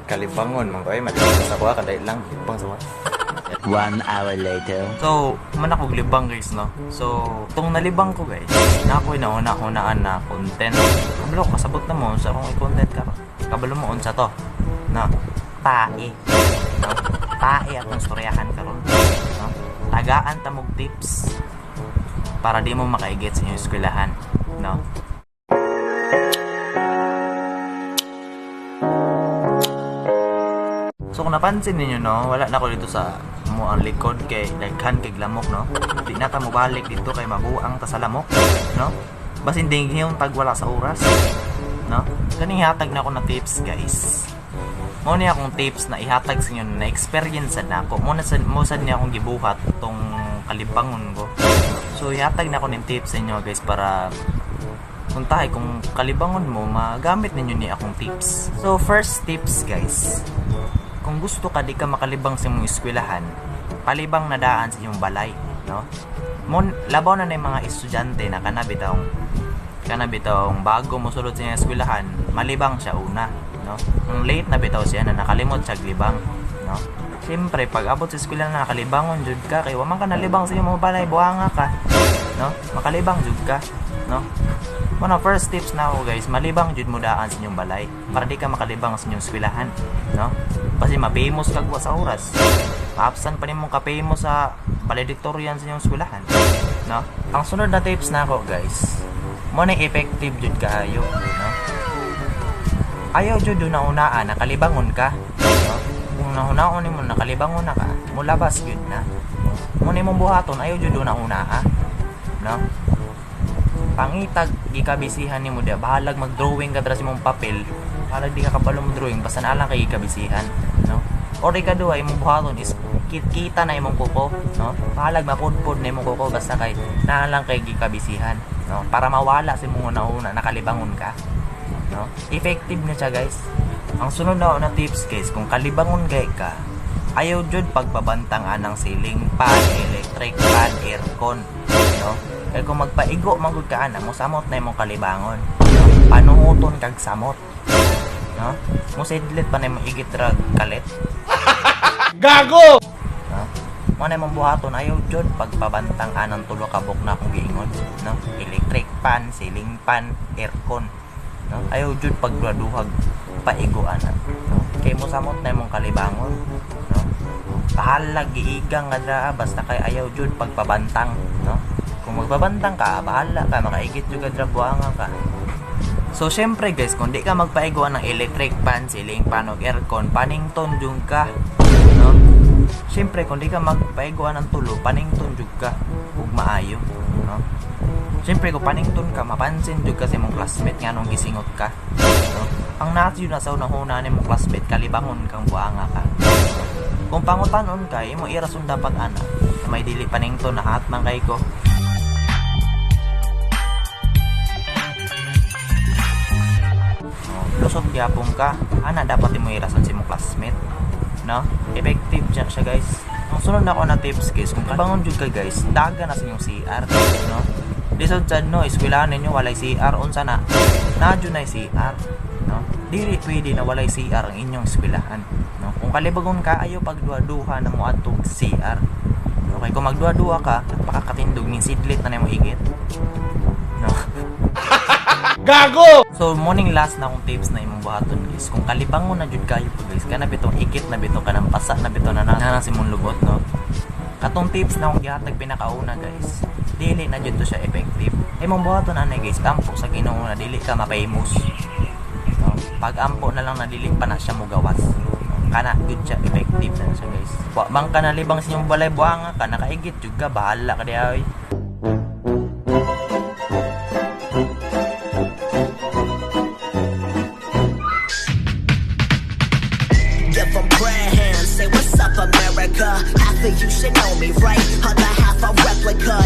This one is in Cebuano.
Kalibangon man ko ay malibang sa kuha kadait lang libang sa kuha. One hour later. So, man ako libang, guys, no? So, tong nalibang ko, guys, na ako'y nauna-unaan na content. Kabalo, kasabot na mo sa akong i-content ka. Kabalo mo unsa to. No? Tae. No? Tae atong storyahan karon. No? Tagaan ta mog tips para di mo makaigit sa inyong eskwelahan. No? So kung napansin ninyo, no, wala na ako dito sa mo ang likod kay daghan kay lamok, no. Di na ta mobalik dito kay mabuang ta sa lamok, no. Basin dinghiyong tagwala sa oras, no. Kaning hatag na ako na tips, guys. Mo ni akong tips na ihatag sa inyo na experience sad nako. Mo na sad mo sad niya akong gibuhat tong kalibangon ko. So ihatag na ako ning tips sa inyo, guys, para puntahay kung kalibangon mo magamit ninyo ni akong tips. So first tips, guys, kung gusto ka di ka makalibang sa imong eskwelahan, palibang na daan sa inyong balay, no? Mon labaw na na yung mga estudyante na kana bitawng bago mo sulod sa inyong eskwelahan, malibang siya una, no? Kung late na bitaw siya na nakalimot siya libang, no? Siyempre, pag abot sa eskwelahan na nakalibangon jud ka kay wa man ka nalibang sa imong balay, buhanga ka, no? Makalibang jud ka, no? One of first tips na ako, guys, malibang jud mo daan sa inyong balay para di ka makalibang sa inyong eskwelahan, no? Kasi ma-famous kag wa sa oras. Maapsan pa nimo ka-famous sa valedictorian sa inyong eskwelahan, no? Ang sunod na tips na ako, guys, mo na effective jud kaayo, no? Ayaw jud una-unaan nakalibangon ka, no? Kung nahunaon nimo nakalibangon na ka, mulabas jud na. Mo na imong buhaton, ayaw jud una-unaa, no? Pangitag gikabisihan nimo diya, bahalag mag-drawing ka dira sa imong papel, bahalag di ka kabalo mo drawing, basta naa lang kay gikabisihan, no? Or ikaduha, imong buhaton is kita na imong kuko, no? Bahalag mapudpod na imong kuko, basta kay naa lang kay gikabisihan, no? Para mawala sa imong una-una nakalibangon ka, no? Effective na siya, guys. Ang sunod na na tips, guys, kung kalibangon kay ka, ayaw jud pagpabantang anang ceiling fan, electric fan, aircon, no? Kay kung magpaigo man gud ka ana, mosamot na imong kalibangon, no? Panuhuton kag samot, no? Mosidlit pa na imong igit ra kalit. Gago! No? Mo na imong buhaton, ayaw jud pagpabantang anang tulo ka buok na akong giingon, no? Electric fan, ceiling fan, aircon, no? Ayaw jud pagduhaduhag paigo ana, no? Kay mosamot na imong kalibangon, no? Bahalag giigang ka dira, basta kay ayaw jud pagpabantang, no? Kung magbabantang ka, bahala ka, makaigit jud ka dira, buhanga ka. So syempre, guys, kung di ka magpaigo ng electric fan, ceiling fan ug aircon, panington jud ka, no? Syempre, kung di ka magpaigo ng tulo, panington jud ka ug maayo, no? Syempre, kung panington ka, mapansin jud ka sa imong classmate nga nung gisingot ka, no? Ang nato yun na sa unahuna nimong classmate, kalibangon kang buanga ka. Kung pangutanon ka, imo irason dapat ana na may dili panington na hat man kay ko. Oh, lusot gyapon ka ana, dapat imo irason sa imong classmate, no? Effective siya, siya, guys. Ang sunod na ako na tips, guys, kung kabangon jud ka, guys, daga na sa inyong CR, no? Lisod sad, no, eskwelahan ninyo walay CR, unsa na na jud na CR, no? Dili pwede na walay CR ang inyong eskwelahan, no? Kung kalibagon ka, ayaw pagduha-duha na mo adtong CR. Okay, kung magduha-duha ka, napakakatindog ning sidlit na nimo igit, no? Gago! So, morning last na akong tips na imong buhaton, guys. Kung kalibangon na jud kayo po, guys, kana bitong ikit na bitaw kanang pasa na bitaw na na si mong lubot, no? Katong tips na akong gihatag pinakauna, guys, dili na jud to siya effective. Imong buhaton ana, guys, ampo sa Ginoo na dili ka ma-famous. No? Pag ampo na lang na dili pa na siya mugawas. No? Kana jud siya effective na siya, guys. Wa man ka nalibang sa inyong balay, buhanga ka, nakaigit jud ka, bahala ka diha oy. Give 'em prayer hands, say what's up, America. Half of you should know me, right? Other half a replica.